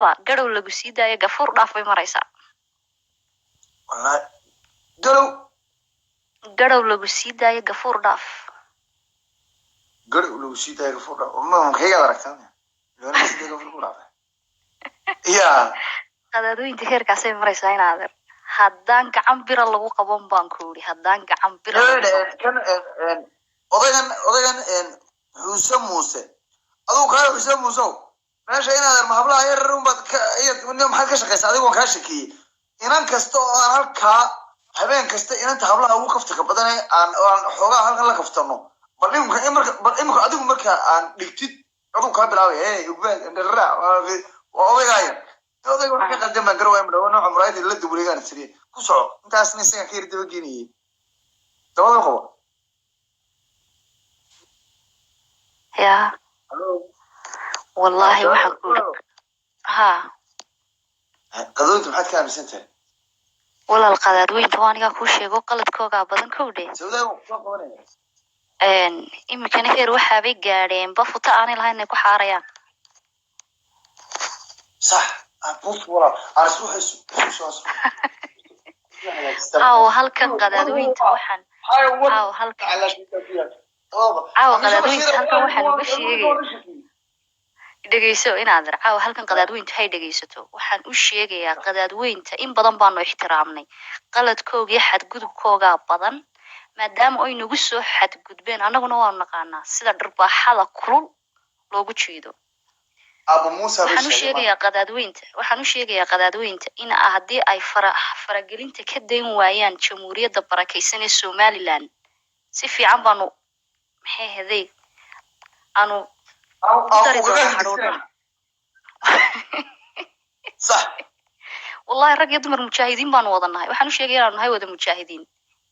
Garow lagu sii daayo, gafuur dhaaf bay maraysaa. Wallahi galow. Garow lagu sii daayo, gafuur dhaaf. Galow lagu sii daayo, gafuur dhaaf. Ma kaygaad aragtaan loona sii daayo, gafuur ku dhaaf ya. Qadaadooyinta heerkaasay maraysaa in adeer haddaan gacan bira lagu qaban baan ku yidhi, haddaan gacan bira lagu qaban. Kan odagan Xuuse Muuse, adugu kaa Xuuse Muusew, meesha inaad ma hablaha yarar unbaad ka maxaad ka shaqaysaa? Adigu waan kaa shakiyey. Inan kasta oo aan halkaa habeen kasta inanta hablaha ugu kaftika badan ee aan xoogaa halkan la kaftano, bal imika marka, bal imika adigu marka aan dhigtid, adigu kaa bilaabay hey ugbaad dharra waa odaygaaya. Odayga wax ka qaldan baan garawaya, madhawo nooca muraayada la dawleegaan tiri ku soco. Intaasna isagaan ka yar daba geenayay dabada qabo. Ya wallahi waxaan ku yidhi ha. Qadooyinta maxaad ka aaminsan tahay? Walaal, qadaadweynta waa anigaa kuu sheego, qaladkoogaa badan kowdhe. Sawdaa waa qabanaya. Imikana heer waxaabay gaadheen ba futa aanay lahayn inay ku xaarayaan. Sax bus walaal aan isku hayso isku soo. Caawa halkan qadaadweynta waxaan caawa halkan caawa qadaadweynta halkan waxaan uga sheegaya, dhegeyso inaad caawa halkan qadaadweyntu hay dhegeysato. Waxaan u sheegayaa qadaadweynta in badan baanu ixtiraamnay, qaladkooga iyo xadgudubkoogaa badan, maadaama ay nagu soo xadgudbeen, annaguna waanu naqaanaa sida dharbaaxada kulul loogu jeedo. Abu Muusa bay waxaan u sheegay. Sheegayaa qadaadweynta, waxaan u sheegayaa qadaadweynta in haddii ay fara faragelinta ka dayn waayaan jamhuuriyadda barakaysan ee Somaliland, si fiican baanu maxay haday aanu u dari doonaa hadhuudhaha. Sax. Wallahi rag iyo dumar mujaahidiin baanu wada nahay. Waxaan u sheegaya inaanu nahay wada mujaahidiin,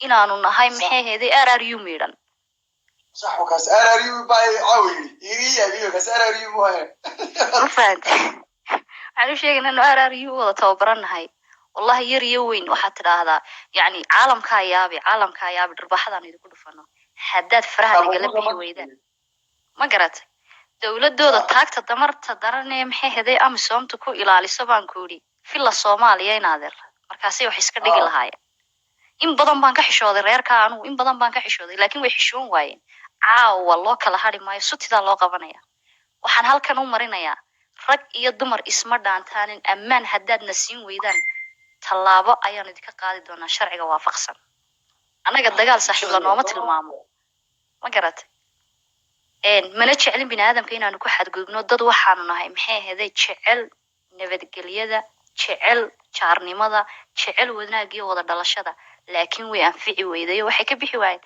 inaanu nahay maxay heeday RRU miidhan. Sax, wakaas RRU baa caawa yidhi iga yaabiyo kaas RRU buu haya. Ma fahantay? Waxaan u sheegay inaanu RRU wada tababaran nahay. Wallahi yar iyo weyn waxaad tidhaahdaa, yacni caalamkaa yaabi, caalamkaa yaabi dharbaaxadaanu idinku dhufano haddaad faraha Abu nagala Muusa bixi weydaan. Ma garatay? Dowladooda taagta damarta daran ee maxay heday AMISOMta ku ilaaliso baan ku yidhi villa Soomaaliya in adeer markaasay wax iska dhigi lahaayeen. In badan baan ka xishooday reerka anugu, in badan baan ka xishooday, laakiin way xishoon waayeen. Caawa loo kala hari maayo, sutidaa loo qabanaya. Waxaan halkan u marinayaa rag iyo dumar isma dhaantaanin. Ammaan haddaadna siin weydaan, tallaabo ayaanu idinka qaadi doonaa sharciga waafaqsan. Annaga dagaal saaxiib lanooma tilmaamo, ma garatay? Mana jeclin bini aadamka inaanu ku xadgudubno. Dad waxaanu nahay maxay ahaday jecel nabadgelyada, jecel jaarnimada, jecel wanaag iyo wada dhalashada, laakiin way anfici weydayo, waxay ka bixi waayeen.